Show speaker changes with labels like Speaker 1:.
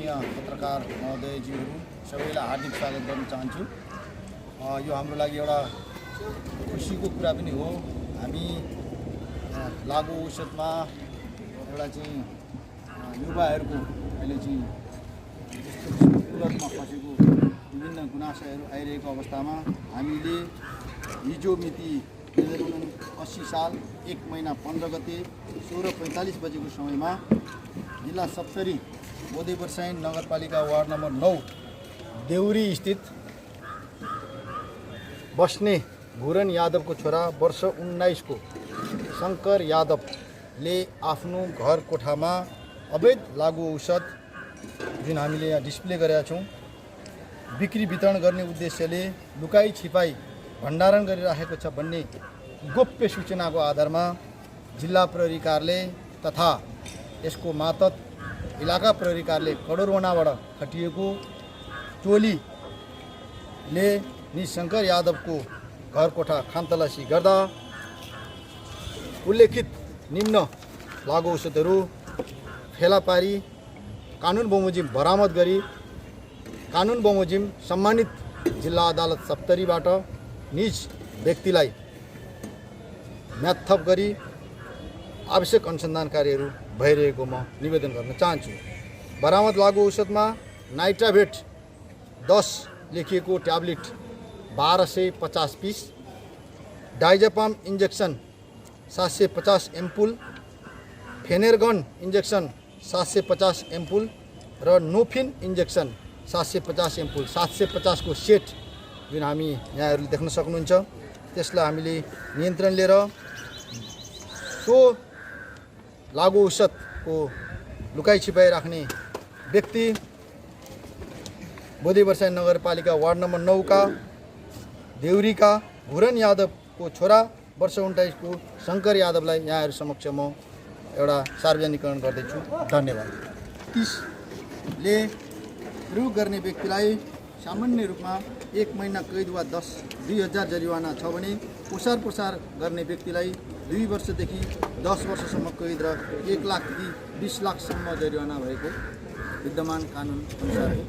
Speaker 1: आदरणीय पत्रकार महोदयज्यूहरू सबैलाई हार्दिक स्वागत गर्न चाहन्छु। यो हाम्रो लागि एउटा खुसीको कुरा पनि हो। हामी लागु औषधमा एउटा चाहिँ युवाहरूको अहिले चाहिँ कुलतमा फसेको विभिन्न गुनासाहरू आइरहेको अवस्थामा हामीले हिजो मिति 2080 साल 1 महिना 15 गते 16:45 बजेको समयमा जिल्ला सप्तरी बोधे बर्साइन नगरपालिका वार्ड नम्बर 9 देउरी स्थित बस्ने घुरन यादवको छोरा वर्ष 19 को शङ्कर यादवले आफ्नो घर कोठामा अवैध लागु औषध जुन हामीले यहाँ डिस्प्ले गरेका छौँ बिक्री वितरण गर्ने उद्देश्यले लुकाई छिपाई भण्डारण गरिराखेको छ भन्ने गोप्य सूचनाको आधारमा जिल्ला प्रहरी कार्यालय तथा यसको मातहत इलाका प्रहरी कार्यालय कडोरवनाबाट खटिएको टोलीले शङ्कर यादवको घर कोठा खानतलासी गर्दा उल्लेखित निम्न लागु औषधहरू फेला पारी कानुन बमोजिम बरामद गरी कानुन बमोजिम सम्मानित जिल्ला अदालत सप्तरीबाट निज व्यक्तिलाई म्याथप गरी आवश्यक अनुसन्धान कार्यहरू भइरहेको म निवेदन गर्न चाहन्छु। बरामद लागु औषधमा नाइट्राभेट 10 लेखिएको tablet 1250 piece, diazepam injection 750 ampoule, Phenergan injection 750 ampoule र नोफिन इन्जेक्सन 750 एम्पुल 750 को सेट जुन हामी यहाँहरूले देख्न सक्नुहुन्छ त्यसलाई हामीले नियन्त्रण लिएर सो लागु औषधको लुकाई छिपाई राख्ने व्यक्ति बोधे बर्साइन नगरपालिका वार्ड नम्बर 9 का देउरीका घुरन यादवको छोरा वर्ष 29 को शङ्कर यादवलाई यहाँहरू समक्ष म एउटा सार्वजनिकरण गर्दैछु। धन्यवाद। 30 ले प्रयोग गर्ने व्यक्तिलाई सामान्य रूपमा 1 महिना कैद वा 2000 जरिवाना छ भने ओसार गर्ने व्यक्तिलाई 2 वर्षदेखि 10 वर्षसम्म कैद र 1 लाखदेखि 20 लाखसम्म जरिवाना भएको विद्यमान कानुन अनुसार हो।